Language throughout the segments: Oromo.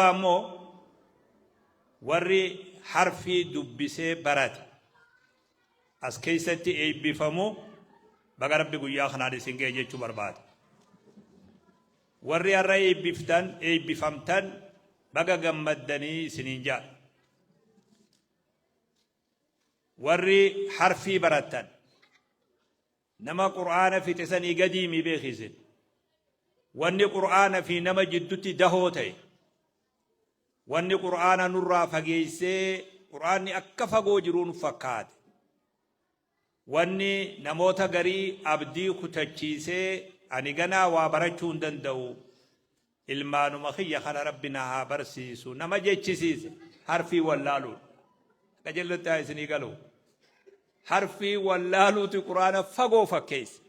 Ammoo warri harfii dubbisee barate as keessatti eebbifamu, baga Rabbi guyyaa kanaan isin ga'e jechuu barbaada. Warri har'a eebbiftan, eebbifamtan, baga gammaddanii isiniin ja'a. Warri harfii barattan nama Qur'aana fixe sanii gadii mi beekisin. Wanni Qur'aana fi nama jiddutti dahoo ta'e, wanni Qur'aana nurraa fageessee Qur'aanni akka fagoo jiruu nu fakkaate, wanni namoota garii abdii kutachiisee ani ganaa waa barachuu hin danda'u, ilmaanuma kiyya kana Rabbi na haa barsiisu nama jechisiise harfii wallaaluudha. Qajeellotti haa isinii galu. Harfii wallaaluuti Qur'aana fagoo fakkeesse.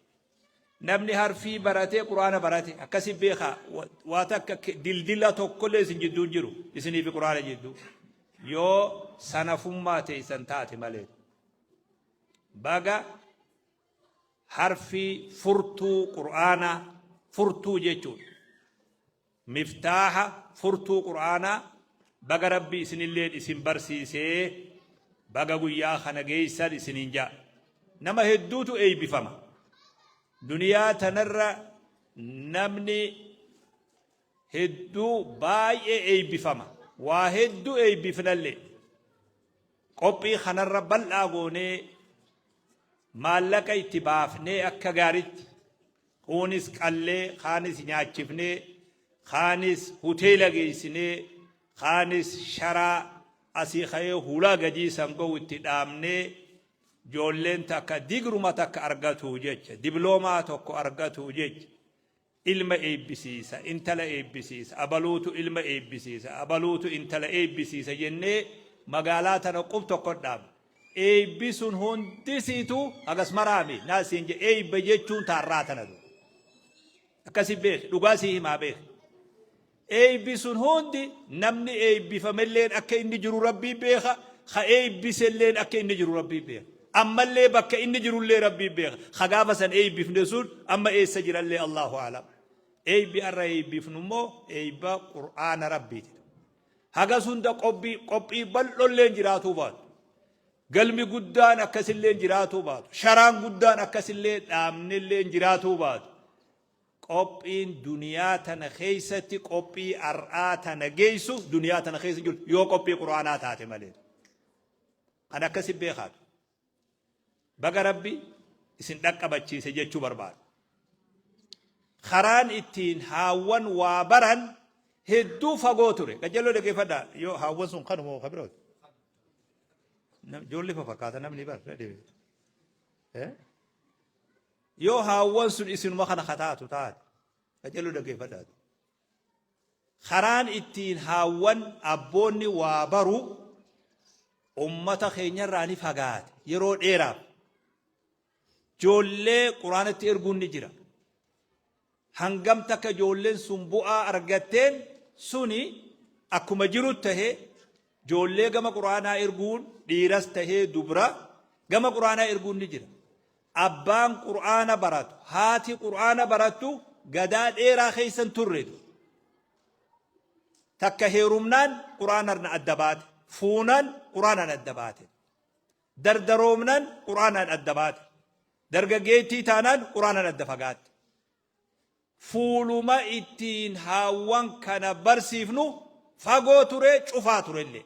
Namni harfii baratee Qur'aana barate akkasi beekaa, waa takka dildila tokkollee isin jidduu hin jiru, isinii fi Qur'aana jidduu, yoo sanafummaa teessan taate malee. Baga harfii furtuu Qur'aanaa, furtuu jechuudha. Miftaaha furtuu Qur'aanaa baga Rabbi isinilleen isin barsiisee, baga guyyaa kana geessan isiniin ja'a. Nama hedduutu eeybifama. Duniyaa tanarra namni hedduu baay'ee eeybifama. Waa hedduu eeybifnallee. Qophii kanarra bal'aa goonee maallaqa itti baafnee akka gaaritti kuunis qallee, kaanis nyaachifnee, kaanis hoteela geessinee, kaanis sharaa asii ka'ee hulaa gadii san ga'u itti dhaabnee, ijoolleen takka digruma takka argatu jecha, dibloomaa tokko argatu jecha, ilma eebbisiisa, intala eebbisiisa, abaluutu ilma eebbisiisa, abaluutu intala eebbisiisa jennee magaalaa tana qub tokko dhaabne. Eebbi sun hundisiitu hagas maraami naa siin jedhe, eebba jechuun taarraa tana dura. Akkasi beeki, dhugaa sii himaa beeki. Eebbi sun hundi, namni eebbifamelleen akka inni jiru Rabbii beeka, ka eebbiselleen akka inni jiru Rabbii beeka. Ammallee bakka inni jirullee Rabbii beeka. Ka gaafa san eebbifne sun amma eessa jirallee Allahu a'lam. Eebbi har'a eebbifnu immoo eebba Qur'aana Rabbiiti. Hagas hunda qophii qophii bal'olleen jiraatuu baatu. Galmi guddaan akkasillee jiraatuu baatu. Sharaan guddaan akkasillee dhaabnellee jiraatuu baatu. Qophiin duniyaa tana keessatti qophii har'aa tana geessu duniyaa tana keessa jirtu yoo qophii Qur'aanaa taate malee. Kan akkasi beekaatu. Baga Rabbi isin dhaqqabachiise jechuu barbaada. Karaan ittiin haawwan waa baran hedduu fagoo ture. Qajeeloo dhaggeeffadhaa, yoo haawwan sun kanuma ka birooti. Ijoollee fakkaata namni bar. Yoo haawwan sun isinuma kana kataatu taate, qajeeloo dhaggeeffadhaa. Karaan ittiin haawwan abboonni waa baru ummata keenyarraa ni fagaate yeroo dheeraaf. Ijoollee Quraanatti erguun ni jira. Hangam takka ijoolleen sun bu'aa argatteen suni akkuma jiru tahee, ijoollee gama Quraanaa erguun, dhiiras tahee dubra gama Quraanaa erguun ni jira. Abbaan Qur'aana baratu, haati Qur'aana barattu gadaa dheeraa keessa hin turre. Takka heerumnaan Qur'aanarna adda baate, fuunaan Qur'aanaan adda baate, dardaroomnaan Qur'aanaan adda baate, dargaggeettii taanaan Qur'aanaan adda fagaatte. Fuuluma ittiin haawwan kana barsiifnu fagoo ture, cufaa turellee.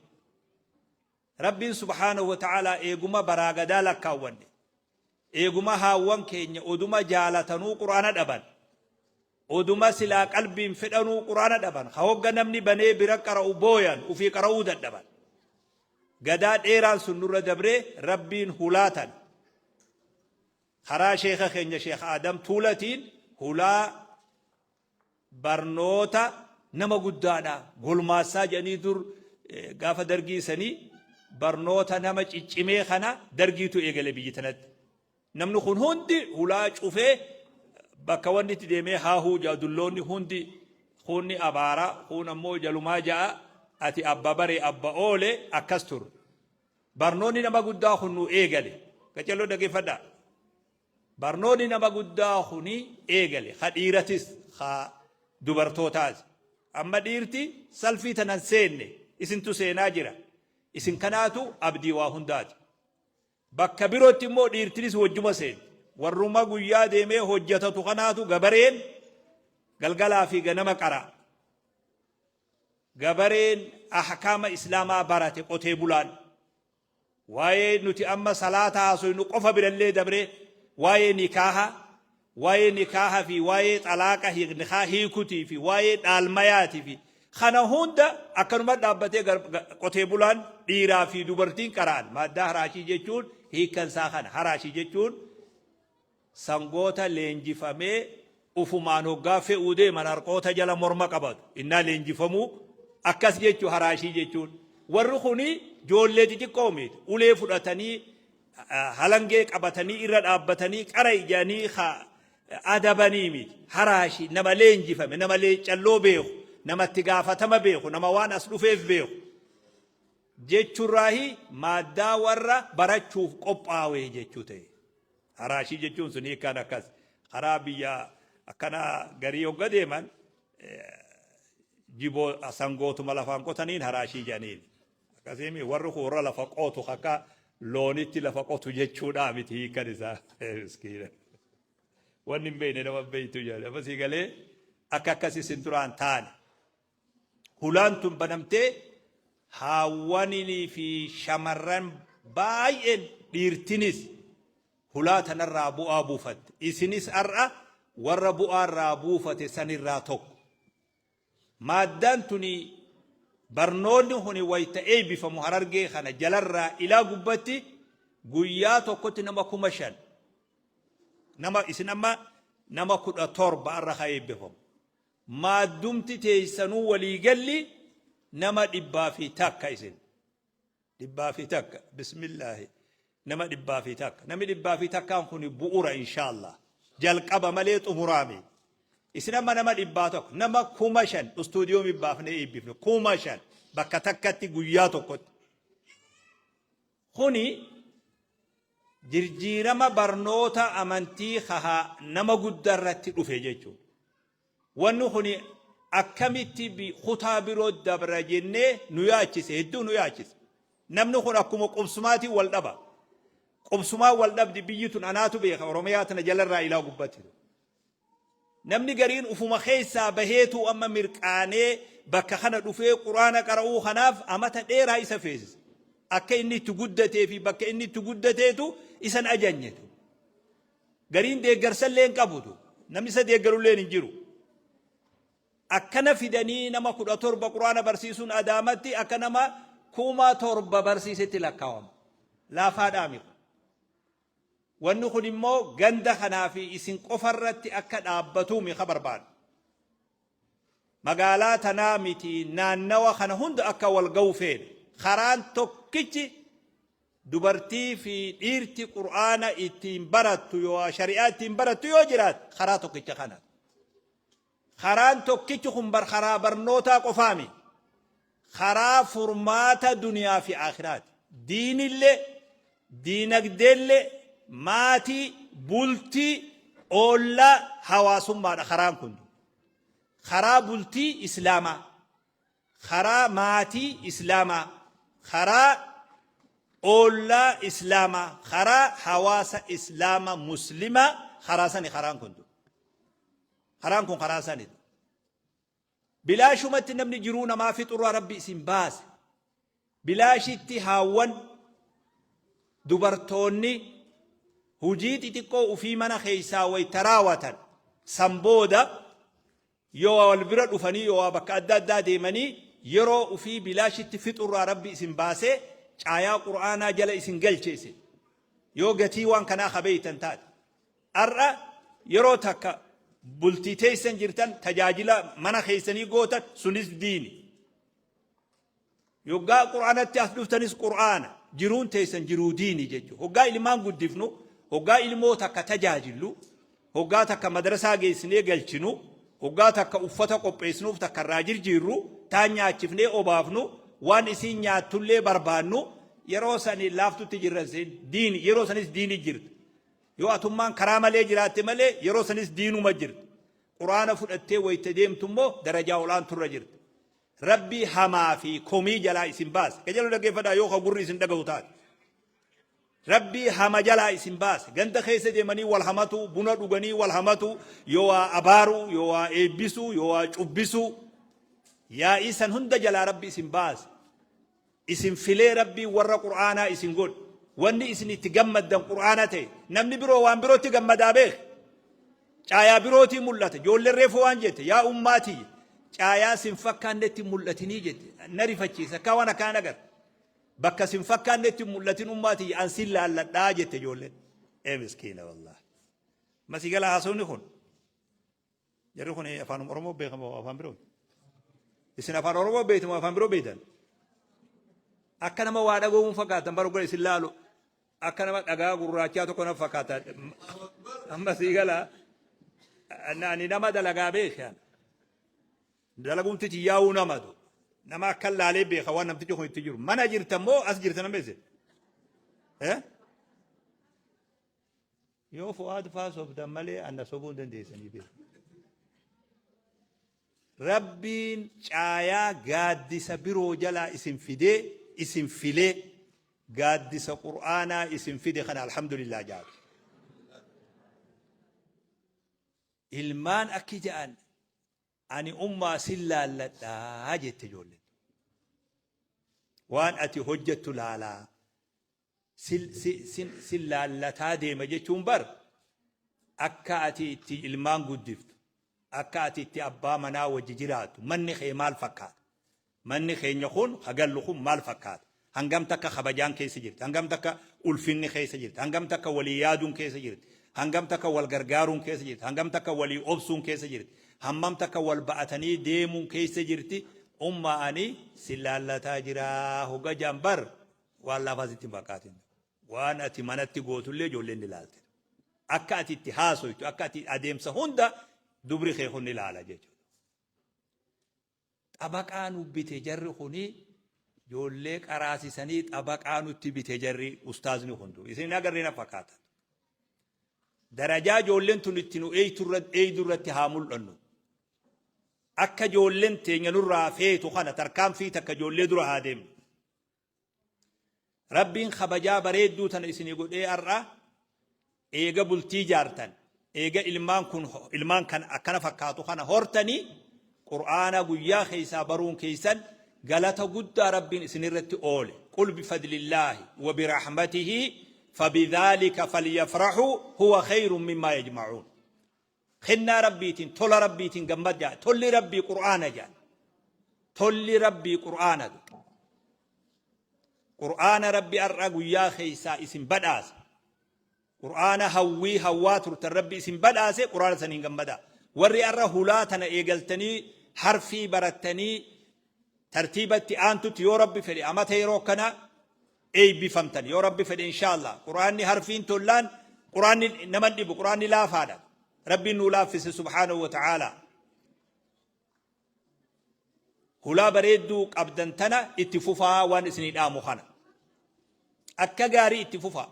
Rabbiin subhaanahu wa ta'aalaa eeguma baraa gadaa lakkaawwanne, eeguma haawwan keenya oduma jaalatanuu Qur'aana dhaban, oduma silaa qalbiin fedhanuu Qur'aana dhaban, ka hogga namni banee bira qara'u booyan, ufii qara'uu dadhaban. Gadaa dheeraan sun nurra dabree Rabbiin hulaa tana karaa sheekha keenya Sheekh Aadam Tuulatiin hulaa barnoota nama guddaadha. Golmaassaa jedhanii dur gaafa dargii sanii barnoota nama ciccimee kana dargiitu eegale biyyi tanatti. Namni kun hundi hulaa cufee bakka wanni itti deemee haahuu ja'a, dulloonni hundi kuunni abaara, kuun ammoo jalumaa ja'a, ati abba bare abba oole akkas ture. Barnoonni nama guddaa kun nu eegale. Qaccelloo dhaggeeffadhaa. Barnoonni nama guddaa kuni eegale. Ka dhiiratis ka dubartootaas. Amma dhiirti salfii tanan seenne, isintu seenaa jira. Isin kanaatu abdii waa hundaati. Bakka birootti immoo dhiirtinis wajjuma seenti. Warruma guyyaa deemee hojjetatu kanaatu gabareen galgalaa fi ganama qara'a. Gabareen ahkaama Islaamaa barate qotee bulaan. Waa'ee nuti amma salaata haasoynu qofa birallee dabree waa'ee nikaaha, waa'ee nikaaha fi waa'ee xalaaqa nikaa hiikutii fi waa'ee dhaalmayaatii fi kana hunda akkanuma dhaabbatee qotee bulaan dhiiraa fi dubartiin qara'an. Maaddaa haraashii jechuun hiikkan isaa kana. Haraashii jechuun sangoota leenjifamee ufumaan hoggaa fe'uu deeman harqoota jala morma qabatu. Innaa leenjifamuu akkas jechuu haraashii jechuun. Warri kuni joollee xixiqqoo miti. Ulee fudhatanii halangee qabatanii irra dhaabbatanii qara ijanii adabanii miti. Haraashii nama leenjifame, nama leeccalloo beeku, namatti gaafatama beeku, nama waan as dhufeef beeku. Jechurraahi maaddaa warra barachuuf qophaawee jechuu ta'e. Haraashii jechuun sun hiikkaan akkas. Karaa biyya akkana garii hogga deeman jiboo sangootuma lafaan qotaniin haraashii jedhaniin. Akkasiimi warri kun warra lafa qotu akka loonitti lafa qotu jechuudhaa miti hiikkan isaa. Miskiina. Wanni hin beekne nama beektu jedhan. Amma sii galee akka akkas isin duraan taane. Hulaan tun banamtee haawwaninii fi shamarran baay'een dhiirtinis hulaa tanarraa bu'aa buufatte. Isinis har'a warra bu'aa irraa buufate sanirraa tokko. Maaddaan tuni barnoonni kuni wayta eeybifamu Harargee kana jalarraa ilaa gubbatti guyyaa tokkotti nama 5000 nama isin amma nama 17 har'a ka eebbifamu. Maaddumti teeysanuu walii galli nama 101 isin. 101 bismillaahi nama 101 namni 101n kun bu'ura inshaallah jalqaba malee xumuraa miti. Isin amma nama 100 nama 5000 istuudiyoo baafnee eebbifne 5000 bakka takkatti guyyaa tokkotti. Kuni jirjiirama barnoota amantii kaha nama guddaa irratti dhufe jechuudha. Wanni kuni akkamitti kutaa biroo dabra jennee nu yaachise, hedduu nu yaachise. Namni kun akkuma qubsumaatiin wal dhaba. Qubsumaan wal dhabdi biyyi tun anaatu beeka Oromiyaa tana jalarraa ilaa gubbatti. Namni gariin ufuma keessaa baheetu amma mirqaanee bakka kana dhufee Qur'aana qara'uu kanaaf amata dheeraa isa feesisa. Akka inni itti guddatee fi bakka inni itti guddateetu isan ajanyetu. Gariin deeggarsallee hin qabutu. Namni isa deeggarulleen hin jiru. Akkana fidanii nama 17 Qur'aana barsiisuun Adaamatti akka nama 7000 barsiisetti lakkaawama. Laafaadhaa miti. Wanni kun immoo ganda kanaa fi isin qofa irratti akka dhaabbatuu mi ka barbaadu. Magaalaa tanaa miti naannawa kana hunda akka wal ga'u feene. Karaan tokkichi dubartii fi dhiirti Qur'aana ittiin barattu yoo shari'aa ittiin barattu yoo jiraate karaa tokkicha kana. Karaan tokkichi kun bar karaa barnootaa qofaa miti. Karaa furmaata duniyaa fi aakhiraati. Diinillee, diinagdeellee, maatii, bultii, oollaa, hawaasummaadha karaan kun. Karaa bultii Islaamaa, karaa maatii Islaamaa, karaa oollaa Islaamaa, karaa hawaasa Islaama Muslimaa karaa sani karaan kun. Karaan kun karaa sani. Bilaashumatti namni jiruu namaa fixurraa Rabbi isin baase. Bilaashitti haawwan dubartoonni hujii xixiqqoo ufii mana keessaa wayta raawatan san booda yoo wal bira dhufanii yoo bakka adda addaa deemanii yeroo ufii bilaashitti fixurraa Rabbi isin baasee caayaa Qur'aanaa jala isin galche isin. Yoo gatii waan kanaa kabeeytan taate. Har'a yeroo takka bultii teessan jirtan tajaajila mana keessanii gootan sunis diini. Yoggaa Qur'aanatti as dhuftanis Qur'aana jiruun teessan jiruu diini jechuudha. Hoggaa ilmaan guddifnu, hoggaa ilmoo takka tajaajillu, hoggaa takka madrasaa geessinee galchinu, hoggaa takka uffata qopheessinuuf takka irraa jirjiirru, taan nyaachifnee obaafnu, waan isiin nyaattullee barbaannu yeroo sani laaftutti jirran diini yeroo sanis diini jirti. Yoo atummaan karaa malee jiraatte malee yeroo sanis diinuma jirta. Qur'aana fudhattee wayta deemtu immoo darajaa ol'aanturra jirta. Rabbi hamaa fi komii jalaa isin baase. Qajeeloo dhaggeeffadhaa yoo ka gurri isin dhagahu taate. Rabbi hama jalaa isin baase. Ganda keessa deemanii wal hamatu, buna dhuganii wal hamatu, yoo waa abaaruu, yoo waa eebbisuu, yoo waa cubbisuu. Yaa'ii san hunda jalaa Rabbi isin baase. Isin filee Rabbiin warra Qur'aanaa isin godhe. Wanni isin itti gammaddan Qur'aana ta'e. Namni biroo waan birootti gammadaa beek. Caayaa birootii mul'ata. Ijoolleen reefu waan jette, yaa ummaa tiyya, caayaa sin fakkaannetti mul'atinii jette. Na rifachiisa. Akka waan akkaan agarra. Bakka sin fakkaannetti mul'atin ummaa tiyya, an sin laalladhaa jette ijoolleen. Ee miskiina wallaahi. Masii gala haasofni kun. Jarri kun afaan Oromoo beekamoo afaan biroo? Isin afaan Oromoo beektu moo afaan biroo beektan? Akka nama waa dhaga'uun fakkaatan bara gara isin laalu akka nama dhagaa gurraachaa tokko na fakkaata. Amma sii gala ani nama dalagaa beeka. Dalagumti tiyyaa'uu namatu. Nama akka laalee beeka waan namtichi kun itti jiru. Mana jirtan moo as jirtan amma isin? Eh? Yoo Fu'aad faa sobdan malee anna sobuu hin dandeessanii beeku. Rabbiin caayaa gaaddisa biroo jalaa isin fidee isin filee gaaddisa Qur'aanaa isin fide kana alhamdulillah jaabe. Ilmaan akki ja'an ani ummaa sin laalladhaa jette ijoolleen. Waan ati hojjettu laalaa sin laallataa deema jechuun bar akka ati itti ilmaan guddiftu, akka ati itti abbaa manaa wajji jiraattu, manni kee maal fakkaata? Manni keenya kun hagallu kun maal fakkaata? Hangam takka kabajaan keessa jirti? Hangam takka ulfinni keessa jirti? Hangam takka walii yaaduun keessa jirti? Hangam takka wal gargaaruun keessa jirti? Hangam takka walii obsuun keessa jirti? Hammam takka wal ba'atanii deemuun keessa jirti? Umma ani si laallataa jira hogga jaan bar waan laafaa sitti hin fakkaatin. Waan ati manatti gootullee ijoolleen ni laalte. Akka ati itti haasoytu, akka ati adeemsa hunda dubri kee kun ni laala jechuudha. Xabaqaa nu bite jarri kuni ijoollee qaraasisanii xabaqaa nutti bite jarri ustaazni hundu. Isin hin agarree na fakkaata. Darajaa ijoolleen tun itti nu eeydu irratti haa mul'annu. Akka ijoolleen teenya nurraa feetu kana tarkaanfii takka ijoollee dura haa deemnu. Rabbiin kabajaa bareedduu tana isinii godhee har'a eega bultii jaartan, eega ilmaan kun ilmaan kan akkana fakkaatu kana hortanii Qur'aana guyyaa keessaa baruun keessan galata guddaa Rabbiin isinirratti oole. Qul bifadlillaahi wa birahmatihi fabidhaalika falyafrahuu huwa khayrun mimmaa yajma'uun. Kennaa Rabbiitiin, tola Rabbiitiin gammadaa. Tolli Rabbii Qur'aana jedhan. Tolli Rabbii Qur'aana. Qur'aana Rabbi har'a guyyaa keessaa isin badhaase. Qur'aana hawwii hawwaa turtan Rabbi isin badhaase, Qur'aana saniin gammadaa. Warri har'a hulaa tana eegaltanii harfii barattanii tartiiba itti aantutti yoo Rabbi fedhe amata yeroo akkanaa eebbifamtan yoo Rabbi fedhe inshaallah. Qur'aanni harfiin tollaan Qur'aanni nama hin dhibu, Qur'aanni laafaadha. Rabbiin nuu laaffise subhaanahu wa ta'aalaa. Hulaa bareedduu qabdan tana itti fufaa waan isinii dhaamu kana. Akka gaarii itti fufaa.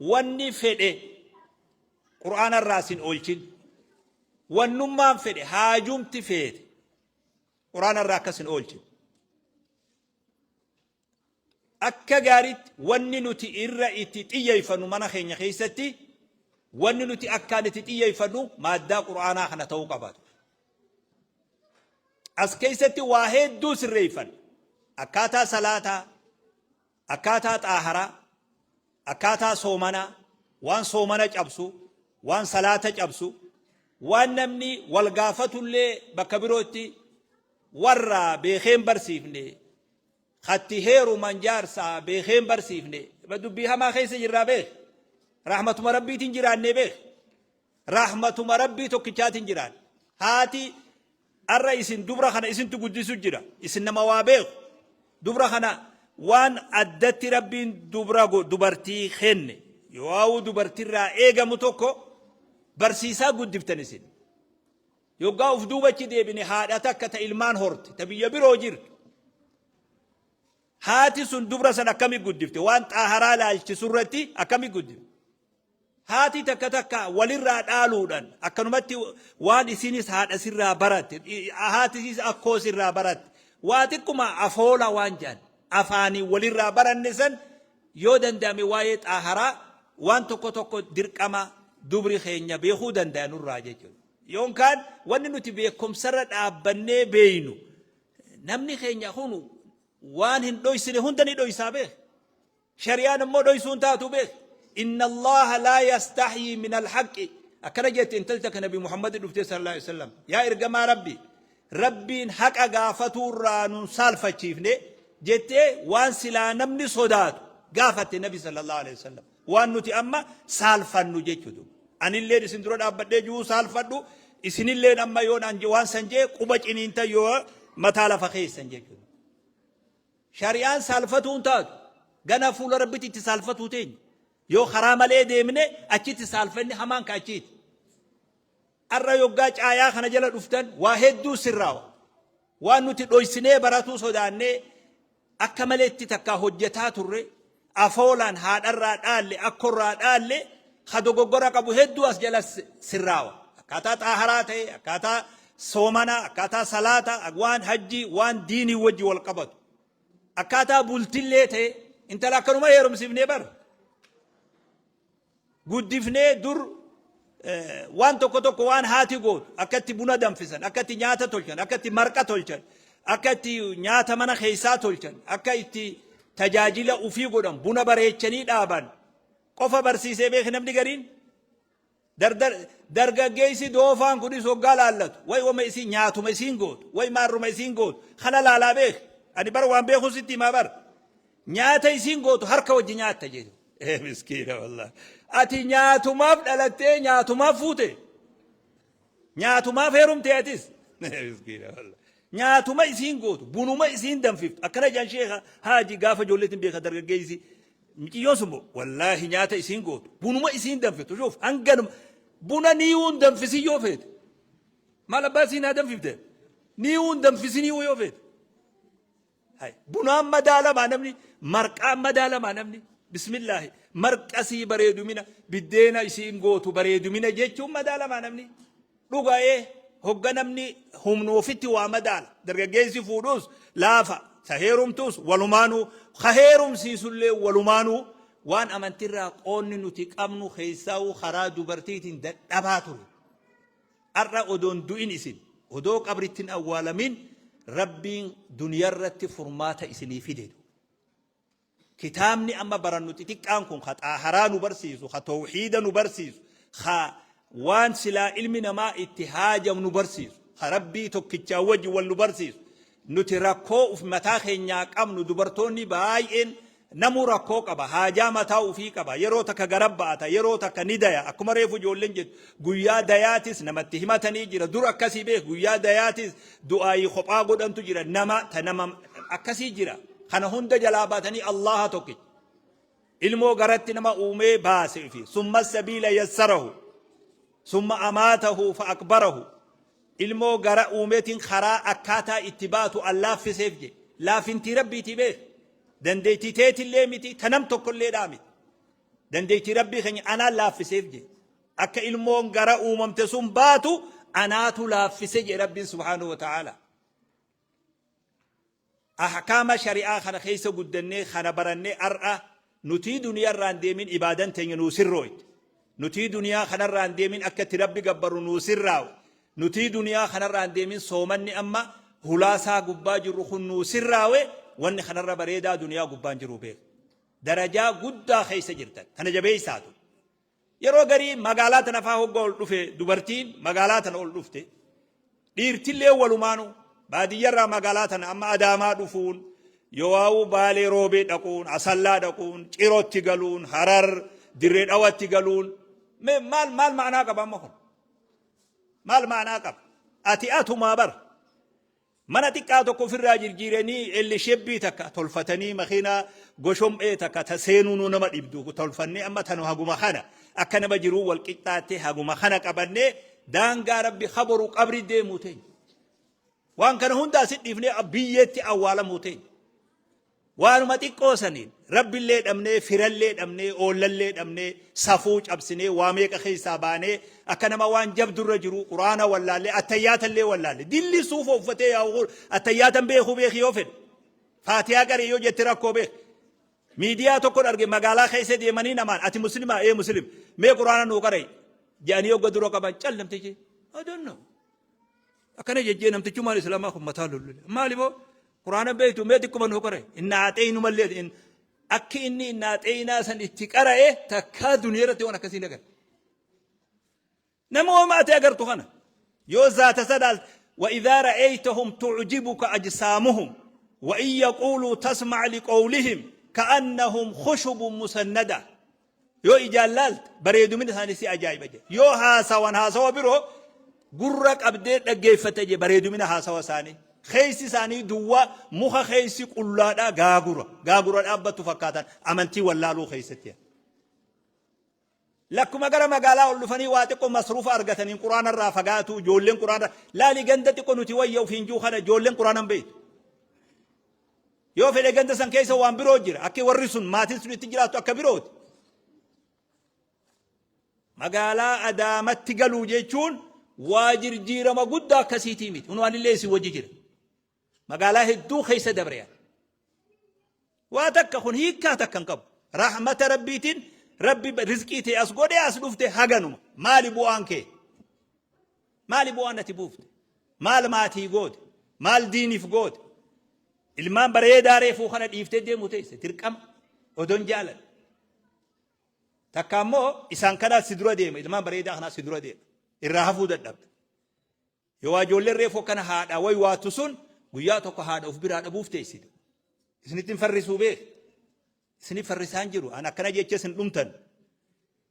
Wanni fedhe Qur'aana irraa isin oolchin. Wannummaan fedhe haajumti feete Qur'aana irraa akka isin oolchin. Akka gaariitti wanni nuti irra itti xiyyeeffannu mana keenya keessatti wanni nuti akkaan itti xiyyeeffannu maaddaa Qur'aanaa kana ta'uu qabaatu. As keessatti waa hedduu sirreeffanna. Akkaataa salaataa, akkaataa xaaharaa, akkaataa soomanaa, waan soomana cabsu, waan salaata cabsu, waan namni wal gaafatullee bakka birootti warra beekeen barsiifne Katti heeruman jaarsa beekee hin barsiifne. Dubbii hamaa keessa jirraa beek. Rahmatuma Rabbiitiin jiraannee beek. Rahmatuma Rabbii tokkichaatiin jiraanne. Haati arra isin dubra kana isintu guddisu jira. Isin nama waa beeku. Dubra kana waan addatti Rabbiin dubra dubartii kenne. Yoo dubartirraa eegamu tokko barsiisaa guddiftan isin. Yoggaa uf duuba achi deebine haadha takka ta ilmaan horte ta biyya biroo jirtu. Haati sun dubra san akkami guddifte? Waan xaaharaa laalchisu irratti akkami guddifte? Haati takka takka walirraa dhaaluudhaan akkanumatti waan isinis haadha sirraa baratte, haati isiis akkoo sirraa baratte, waa xiqquma afoola waan jedhan afaanii walirraa baranne san yoo danda'ame waa'ee xaaharaa waan tokko tokko dirqama dubri keenya beekuu dandaya nurraa jechuudha. Yookaan wanni nuti beekumsarra dhaabbannee beeynu namni keenya kun waan hin dhoysine hunda ni dhoysaa beek. Shari'aan immoo dhoysuu hin taatu beek. Inna Allaha laa yastahyii min alhaqqi. Akkana jette intalti takka Nabi Muhammad dhuftee sallallahu alaihi wasallam. Yaa ergamaa Rabbi, Rabbiin haqa gaafatuu irraa nun saalfachiifne jettee waan silaa namni sodaatu gaafatte Nabi sallallahu alaihi wasallam. Waan nuti amma saalfannu jechuudha. Anilleen isin dura dhaabbadhee jiru saalfadhu, isinilleen amma yoon an waan san jee quba ciniinta yoo mataa lafa keessan jechuudha. Shari'aan saalfatuu hin taatu. Ganaa fuula Rabbitti itti saalfatuu teenya. Yoo karaa malee deemne achitti saalfanni hamaan ka achiiti. Arra yoggaa caayaa kana jala dhuftan waa hedduu sirraawa. Waan nuti dhoysinee baratuu sodaannee akka maleetti takkaa hojjetaa turre afoolaan haadharraa dhaalle akkorraa dhaalle ka dogoggora qabu hedduu as jala sirraawa. Akkaataa xaaharaa ta'e, akkaataa soomanaa, akkaataa salaata, waan hajjii, waan diinii wajji wal qabatu. Akkaataa bultillee ta'e intala akkanuma heerumsiifnee bara. Guddifnee dur waan tokko tokko waan haati gootu akka itti buna danfisan, akka itti nyaata tolchan, akka itti marqa tolchan, akka itti nyaata mana keessaa tolchan, akka itti tajaajila ufii godhan, buna bareechanii dhaaban qofa barsiisee beeki namni gariin. Dargaggeessi doofaan kunis hoggaa laallatu way wama isiin nyaatuma isiin gootu, way maarruma isiin gootu kana laalaa beeki. Ani bara waan beeku sitti himaa bara. Nyaata isiin gootu harka wajji nyaatta jedhu. Ee miskiina wallahi. Ati nyaatumaaf dhalattee nyaatumaaf fuute. Nyaatumaaf heerumte atis. Ee miskiina wallahi. Nyaatuma isiin gootu bunuma isiin danfiftu. Akkana jedhan sheekha haaji gaafa ijoolleetiin beeka dargaggeessi. Miciyyoon sun moo wallaahi nyaata isiin gootu bunuma isiin danfiftu. Shuuf hanganuma buna niiwuun danfisin yoo feete. Maal abbaa isiin haa danfifte? Niiwuun danfisin yoo feete. Hay, bunaan madaalamaa namni, marqaan madaalamaa namni. Bismillaahi. Marqasii bareedumina, biddeena isiin gootu bareedumina jechuun madaalamaa namni. Dhugaa'ee hogga namni humna ofitti waa madaala. Dargaggeessi fuudhus laafa, ta heerumtus walumaanuu, ka heerumsiisullee walumaanuu waan amantirraa qoonni nuti qabnu keessaa'uu karaa dubartiitiin dadhabaa ture. Ar'a odoo hin du'in isin, odoo qabritti hin awwaalamin Rabbiin duniyarratti furmaata isinii fide. Kitaabni amma barannu xixiqqaan kun ka xaaharaa nu barsiisu, ka tawhiida nu barsiisu, ka waan silaa ilmi namaa itti haajamu nu barsiisu, ka Rabbii tokkichaa wajji wal nu barsiisu. Nuti rakkoo uf mataa keenyaa qabnu dubartoonni baay'een Namuu rakkoo qaba, haajaa mataa ufii qaba, yeroo takka gara ba'ata, yeroo takka ni daya, akkuma reefu ijoolleen jettu, guyyaa dayaatis namatti himatanii jira, dur akkasii beek, guyyaa dayaatis du'aayii kophaa godhantu jira, nama ta nama akkasii jira, kana hunda jalaa baatanii Allaaha tokkicha. Ilmoo garatti nama uumee baase fi summa sabiila yassarahu, summa amaatahu fa akbarahu, Ilmoo gara uumeetiin karaa akkaataa itti baatu an laaffiseef jedhe. Laafintii Rabbiitii beek. Dandeettii teetillee miti, ta nam tokkolleedhaa miti. Dandeettii Rabbii keenya anaan laaffiseef jedhe. Akka ilmoon gara uumamte sun baatu anaatu laaffise jedhe Rabbiin subhaanahu wa ta'aala. Ahkaama shari'aa kana keessa guddannee kana barannee ar'a nutii duniyaa irraa hin deemin ibaadan teenya nuu sirrooyte. Nutii duniyaa kanarraa hin deemin akka itti Rabbi gabbarru nuu sirraawe. Nutii duniyaa kanarraa hin deemin soomanni amma hulaasaa gubbaa jirru kun nuu sirraawe wanni kanarra bareedaa duniyaa gubbaan jiru beeka. Darajaa guddaa keessa jirtan. Tana jabeessaatu. Yeroo garii magaalaa tana faa hogga ol dhufe dubartiin magaalaa tana ol dhufte dhiirtillee walumaanu baadiyyarraa magaalaa tana amma Adaamaa dhufuun yoowaa'uu Baalee Roobee dhaquun Asallaa dhaquun Cirootti galuun Harar Dirree Dhawatti galuun mee maal maal ma'anaa qaba amma kun maal ma'anaa qaba ati atumaa bara Mana xiqqaa tokko ofirraa jirjiiranii elli shebbii takka tolfatanii makiinaa goshom'ee takka ta seenuunuu nama dhibdu tolfannee amma tanu haguma kana akka nama jiruu wal qixxaattee haguma kana qabannee daangaa rabbi kaboru qabri deemuu teenya. Waan kana hunda asit dhiifnee biyyeetti awwaalamuu teenya. Waanuma xiqqoo saniin Rabbillee dhabnee, firallee dhabnee, oollallee dhabnee, safuu cabsinee, waa meeqa keessaa baanee, akka nama waan jabdurra jiru, Qur'aana wallaallee, attayyaatallee wallaalle. Dilli suufa uffatee yaa'u kun attayyaatan beekuu beeki yoo fedhe. Faatihaa qaree yoo jette rakkoo beeki. Miidiyaa tokkon arge, magaalaa keessa deemanii namaan, "Ati muslimaa?" "Ee, muslim." "Mee Qur'aana nuu qaree" jedhanii hogga dura qaban, cal namtichi. "I don't know." Akkana jejjee namtichumaan islaamaa kun mataa lullule. "Maali boo? Quraana beektu? Mee xiqquma nuu qara'e." Inni aaxeeynu mallee akki inni inni aaxeeynaa san itti qara'e takkaa duniyaa irratti waan akkasii nagar. Nama homaa ati agartu kana yoo zaata sadaal وإذا رأيتهم تعجبك أجسامهم وإن يقولوا تسمع لقولهم كأنهم خشب مسندة. Yoo ijaan laalte bareedumina isaanii si ajaa'iba jedhe. Yoo haasawan haasawa biroo gurra qabdee dhaggeeffate je bareedumina haasawa isaanii. Keessi isaanii duwwaa, muka keessi qullaadhaa, gaagura. Gaagura dhaabbattu fakkaatan amantii wallaaluu keessatti. Lakkuma gara magaalaa ol dhufanii waa xiqqoo masruufa argataniin quraana irraa fagaatu. Ijoolleen quraana laali, ganda xiqqoo nuti wayya ofiin jiru kana ijoolleen quraana hin beektu. Yoo fedhe ganda san keessa waan biroo jira. Akki warri sun, maatiin sun itti jiraattu akka birooti. Magaalaa Adaamatti galuu jechuun waa jirjiirama guddaa akkasiitii miti. Kun waan illee isin wajji jira. Magaalaa hedduu keessa dabre. Waa takka kun hiikkaa takka hin qabu. Rahmata Rabbiitiin Rabbi rizqii ta'e as godhee as dhufte haganuma. Maali bu'aan kee? Maali bu'aan ati buufte? Maal maatii goote? Maal diiniif goote? Ilmaan bareedaa reefuu kana dhiiftee deemu teesse dirqama odoon jaaladha. Takka ammoo isaan kanaa si dura deema, ilmaan bareedaa kanaa si dura deema. Irraa hafuu dadhabda. Yoo waa ijoolleen reefuu akkana haadha wayi waattu sun guyyaa tokko haadha of biraa dhabuuf teessite. Isinitti hin farrisuu beek. Isinif farrisaan jiru. An akkana jecha isin dhumtan.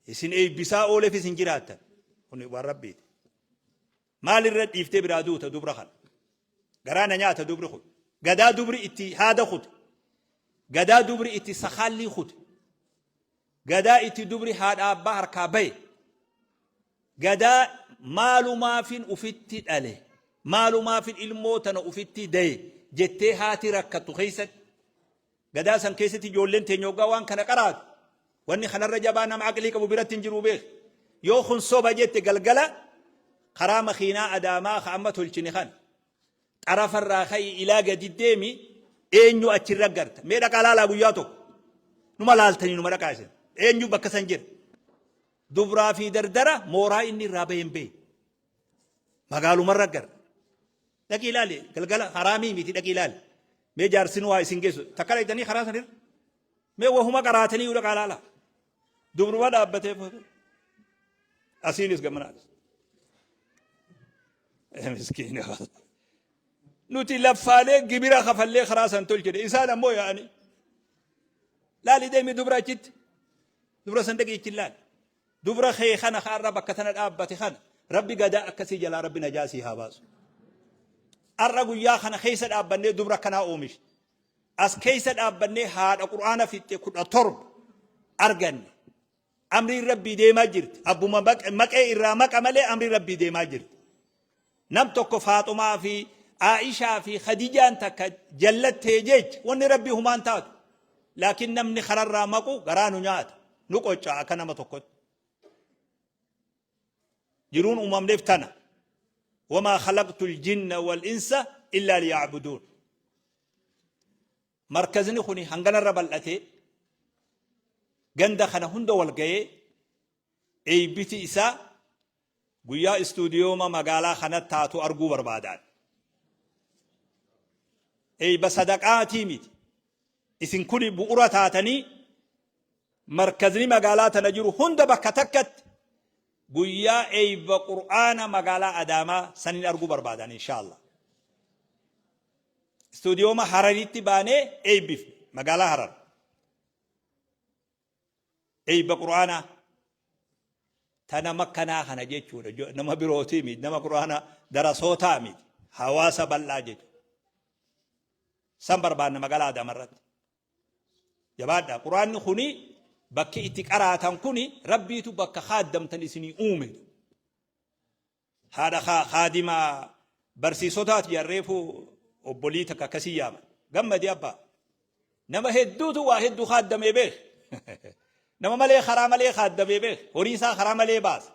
Isin eebbisaa ooleef isin jiraattan. Kun waan Rabbiiti. Maalirra dhiiftee biraa duuta dubra kana? Garaa na nyaata dubri kun. Gadaa dubri itti haada kute. Gadaa dubri itti sakaallii kute. Gadaa itti dubri haadha abbaa harkaa baye. Gadaa maalumaafin ufitti dhale, maalumaafin ilmoo tana ufitti daye jettee haati rakkattu keessatti. Gadaa san keessatti ijoolleen teenya hoggaa waan kana qaraatu, wanni kanarra jabaa nama aqlii qabu biratti hin jiru beek. Yoo kun soba jette, galgala karaa makiinaa Adaamaa ka amma tolchine kana xarafarraa ka'i ilaa gadi deemi, eenyu achirra garta? Mee dhaqaa laalaa, guyyaa tokko numa laaltanii numa dhaqaa isin. Eenyu bakka san jira? Dubraa fi dardara mooraa inni irraa bahe hin beeku. Magaalumarra garta. Dhaqii ilaali, galgala haraamii miti, dhaqii ilaali. Mee jaarsinuu haa isin geessu. Takka dhaqxanii karaa sanirra. Mee wahuma qaraatanii yoo dhaqaa ilaala. Dubruma dhaabbatee asiinis gamanaas. Miskiina. Nuti laffaalee gibira kafallee karaa san tolchine, isaan ammoo yaa'anii. Laali, deemi dubra achitti. Dubra san dhaqii achi ilaali. Dubra kee kana har'a bakka tana dhaabbate kana Rabbi gadaa akkasii jalaa Rabbi najaa sii haa baasu. Har'a guyyaa kana keessa dhaabbannee dubra akkanaa oomishe. As keessa dhaabbannee haadha Qur'aana fixxe 17 arganne. Amriin Rabbii deemaa jirti. Abbuma maqee irraa maqa malee amriin Rabbii deemaa jirti. Nam tokko Faaxumaa fi Aishaa fi Khadijaan takka jallattee jecha wanni Rabbii humaan taatu. Laakiin namni kararraa maqu garaa nu nyaata. Nu qocca akka nama tokkotti. Jiruun uumamneef tana. Wamaa khalaqtul jinna wal insa illaa liya'buduun. Markazni kuni hanganarra bal'atee ganda kana hunda wal ga'ee, eebbiti isaa guyyaa istuudiyooma magaalaa kanatti taatu arguu barbaadaan. Eeyba sadaqaatii miti. Isin kuni bu'ura taatanii markazni magaalaa tana jiru hunda bakka takkatti guyyaa eeyba Qur'aana magaalaa Adaamaa sanin arguu barbaadan, inshaallah. Istuudiyooma Hararitti baanee eebbifne, magaalaa Harar. Eeyba Qur'aanaa ta nama akkanaa kana jechuudha. Nama birootii miti, nama Qur'aanaa darasootaa miti. Hawaasa bal'aa jechuudha. San barbaanna magaalaa Adaamarratti. Jabaadha. Qur'aanni kuni bakki itti qaraatan kuni Rabbiitu bakka kaaddamtan isinii uume. Haadha kaadima barsiisotaati jarreefu obbolii takka akkasii yaaman. Gammadi abbaa. Nama hedduutu waa hedduu khaaddamee beek. Nama malee karaa malee khaaddamee beek. Horii isaa karaa malee baasa.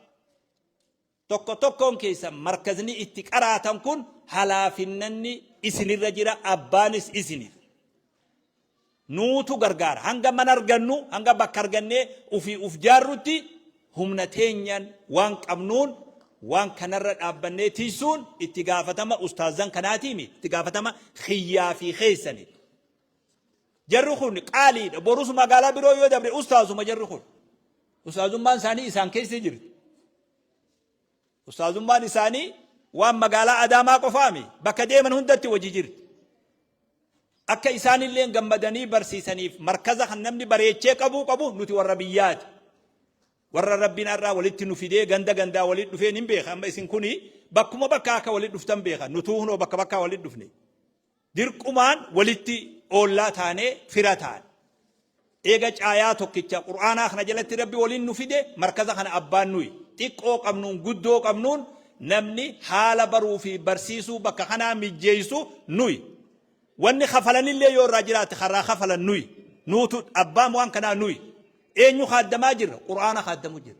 Tokko tokkoon keessan markazni itti qaraatan kun halaafinnanni isinirra jira abbaanis isini. Nuutu gargaara. Hanga mana argannu, hanga bakka argannee ufii uf jaarrutti humna teenyan waan qabnuun waan kanarra dhaabbannee tiysuun itti gaafatama ustaazzan kanaatiimi, itti gaafatama kiyyaa fi keessani. Jarri kun qaaliidha. Borus magaalaa biroo yoo dabre ustaazuma jarri kun. Ustaazummaan isaanii isaan keessa jirti. Ustaazummaan isaanii waan magaalaa Adaamaa qofaami. Bakka deeman hundatti wajji jirti. Akka isaanillee gammadanii barsiisaniif markaza kan namni bareechee qabuu qabu nuti warra biyyaati. Warra Rabbiin har'aa walitti nu fidee ganda gandaa walitti dhufee nin beeka. Amma isin kuni bakkuma bakkaa akka walitti dhuftan beeka. Nutuu hunoo bakka bakkaa walitti dhufne. Dirqumaan walitti oollaa taanee fira taane. Eega caayaa tokkicha Qur'aanaa kana jalatti Rabbi waliin nu fide markaza kana abbaan nuyi. Xiqqoo qabnuun guddoo qabnuun namni haala baruu fi barsiisuu bakka kanaa mijjeessu nuyi. Wanni kafalanillee yoo irraa jiraate karraa kafalan nuyi. Nuutu abbaan waan kanaa nuyi. Eenyu kaaddamaa jirra? Qur'aana kaaddamu jirra.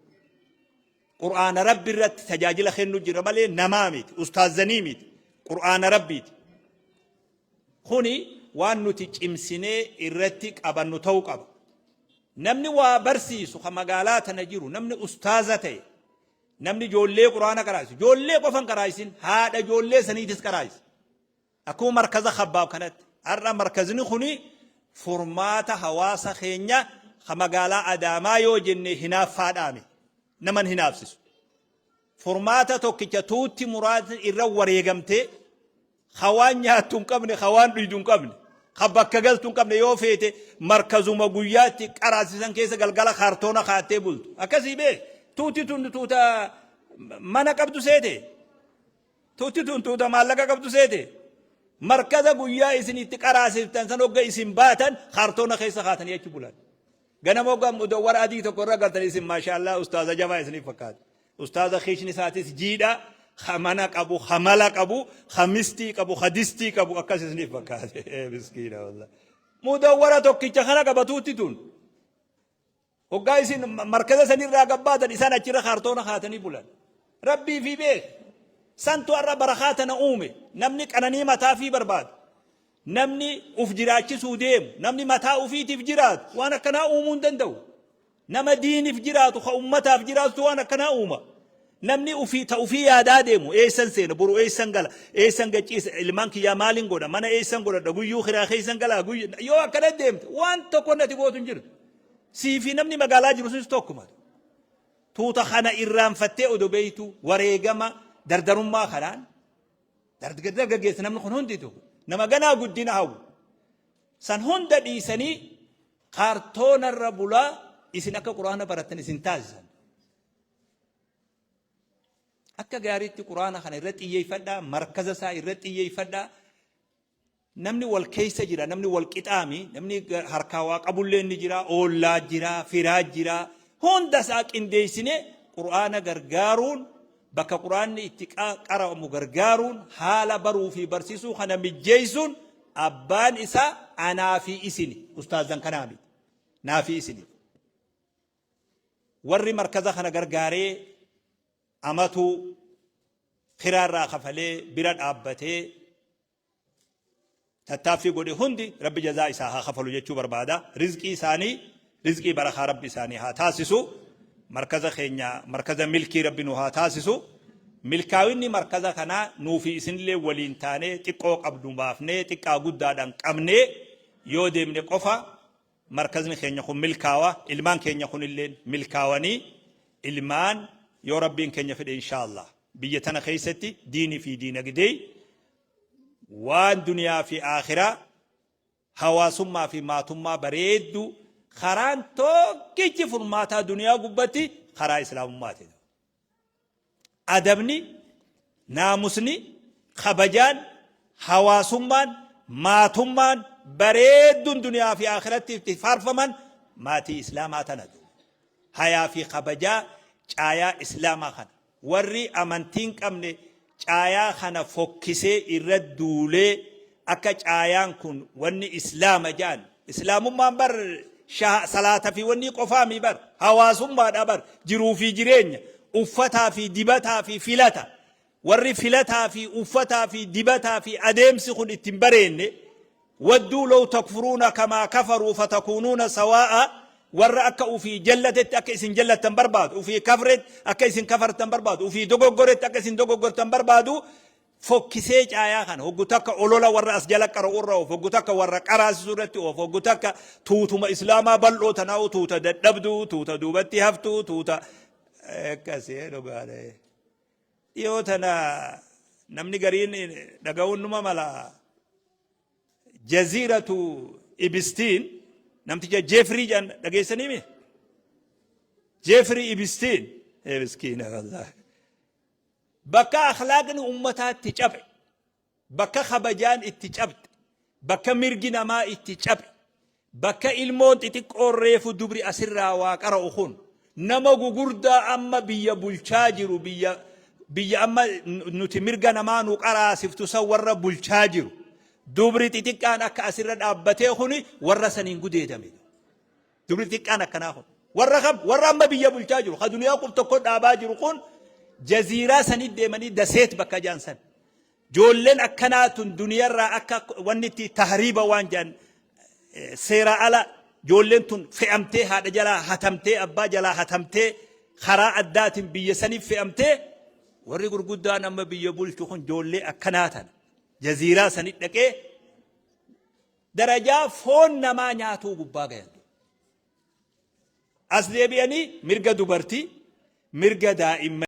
Qur'aana Rabbi irratti tajaajila kennu jira malee namaa miti, ustaazanii miti, Qur'aana Rabbiiti. Kuni waan nuti cimsinee irratti qabannu ta'uu qaba. Namni waa barsiisu kan magaalaa tana jiru, namni ustaaza ta'e, namni ijoollee Qur'aana qaraa'isu, ijoollee qofan qaraa'isin, haadha ijoollee saniitis qaraa'isa. Akkuma markaza Khabbaab kanatti. Har'a markazni kuni furmaata hawaasa keenya ka magaalaa Adaamaa yoo jenne hinaaffaadhaami. Naman hinaafsisu. Furmaata tokkicha tuutti muraasni irra wareegamtee ka waan nyaattu hin qabne, ka waan dhuydu hin qabne, ka bakka galtu hin qabne yoo feete markazuma guyyaatti qaraasisan keessa galgala kaartoona kaattee bultu. Akkasii beek. Tuuti tun tuuta mana qabdu seete. Tuuti tun tuuta maallaqa qabdu seete? Markaza guyyaa isin itti qaraasiftan san hogga isin baatan kaartoona keessa kaatanii achi bulan. Ganama hogga mudawwara adii tokko irra galtan isin maashaallah ustaaza jabaa isiniif fakkaata. Ustaaza kiishni isaatis jiidha, ka mana qabu, ka mala qabu, ka mistii qabu, ka distii qabu akkas isiniif fakkaate. Miskiina wallah. Mudawwara tokkicha kana qaba tuutti tun. Hoggaa isin markaza sanirraa gabbaatan isaan achirra kaartoona kaatanii bulan. Rabbii fi beek. Santu har'a barakaa tana uume. Namni qananii mataa fi barbaadu. Namni uf jiraachisuu deemu. Namni mataa ufiitiif jiraatu waan akkanaa uumuu hin danda'u. Nama diiniif jiraatu ka ummataaf jiraatu waan akkanaa uuma. Namni ufii ta ufii yaadaa deemu eessan seena boru eessan gala eessan gachiisa ilmaan kiyyaa maalin godha mana eessan godhadha guyyuu kiraa keessan galaa guyyuu yoo akkana deemte waan tokko nati gootu hin jirtu. Sii fi namni magaalaa jiru sunis tokkuma. Tuuta kana irraanfattee odoo beektu wareegama dardarummaa kanaan dargaggeessa namni kun hundi tokko nama ganaa guddina hawwu. San hunda dhiisanii kaartoonarra bulaa isin akka quraana barattan isin taasisan. Akka gaariitti quraana kana irra xiyyeeffadhaa, markaza isaa irra xiyyeeffadhaa. Namni wal keessa jira, namni wal qixaami, namni harkaa waa qabullee ni jira, oollaa jira, firaa jira. Hunda isaa qindeessinee Qur'aana gargaaruun bakka Qur'aanni itti qara'amu gargaaruun haala baruu fi barsiisuu kana mijjeessuun abbaan isaa anaa fi isini ustaazan kanaa miti. Naa fi isini. Warri markaza kana gargaaree amatuu kiraarraa kafalee bira dhaabbatee tattaaffii godhe hundi Rabbi jazaa isaa haa kafalu jechuu barbaada. Rizqii isaanii rizqii barakaa Rabbi isaanii haa taasisu. Markaza keenya markaza milkii Rabbi nu haa taasisu. Milkaa'inni markaza kanaa nuu fi isinillee waliin taanee xiqqoo qabnu baafnee xiqqaa guddaadhaan qabnee yoo deemne qofa markazni keenya kun milkaawa. Ilmaan keenya kunillee milkaawanii ilmaan yoo Rabbiin keenya fedhe inshaallah biyya tana keessatti diinii fi diinagdee waan duniyaa fi aakhiraa hawaasummaa fi maatummaa bareedduu karaan tokkichi furmaataa duniyaa gubbatti karaa islaamummaati. Adabni, naamusni, kabajaan, hawaasummaan, maatummaan bareedduun duniyaa fi aakhiratti itti faarfaman maatii islaamaa tana. Hayaa fi kabajaa caayaa islaamaa kana. Warri amantii hin qabne caayaa kana fokkisee irra duulee akka caayaan kun wanni islaama ja'an Islaamummaan bar salaata fi wanni qofaami bar, hawaasummaadha bar, jiruu fi jireenya, uffataa fi dibataa fi filata. Warri filataa fi uffataa fi dibataa fi adeemsi kun ittiin bareenne, wadduu law takfuruuna kamaa kafaruu fatakuunuuna sawaa'a, warra akka ufii jallatetti akka isin jallattan barbaadu, ufii kafretti akka isin kafartan barbaadu, ufii dogoggoretti akka isin dogoggortan barbaadu, fokkisee caayaa kana hoggu takka olola warra as jala qara'u irra oofu, hoggu takka warra qaraasisu irratti oofu, hoggu takka tuutuma islaamaa bal'oo tanaa'u, tuuta dadhabduu, tuuta duubatti haftuu, tuuta akkasii dhugaadha. Dhiyoo tana namni gariin dhaga'uun numa mala. Jaziiratu Ibistiin, namticha Jeefrii jedhan dhageessanii mi? Jeefrii Ibistiin miskiina wallaahi. Bakka akhlaaqni ummataa itti cabe, bakka kabajaan itti cabxe, bakka mirgi namaa itti cabe, bakka ilmoon xixiqqoon reefu dubri asirraa waa qara'u kun nama gugurdaa amma biyya bulchaa jiru, biyya amma nuti mirga namaa nu qaraasiftu san warra bulchaa jiru, dubri xixiqqaan akka asirra dhaabbatee kuni warra saniin gudeedame. Dubri xiqqaan akkanaa kun warra kam? Warra amma biyya bulchaa jiru, ka duniyaa qub tokko dhaabaa jiru kun, jaziiraa sanii deemanii daseet bakka jaan san. Joolleen akkanaa tun duniyarraa akka wanni itti tahriiba waan jedhan, seera ala joolleen tun fe'amtee, haadha jalaa hatamtee, abbaa jalaa hatamtee, karaa addaatiin biyya saniif fe'amtee, warri gurguddaan amma biyya bulchu kun joollee akkanaa tana jaziiraa sanii dhaqee darajaa foon namaa nyaatuu gubbaa gayan. As deebi'anii mirga dubartii, mirga daa'imman.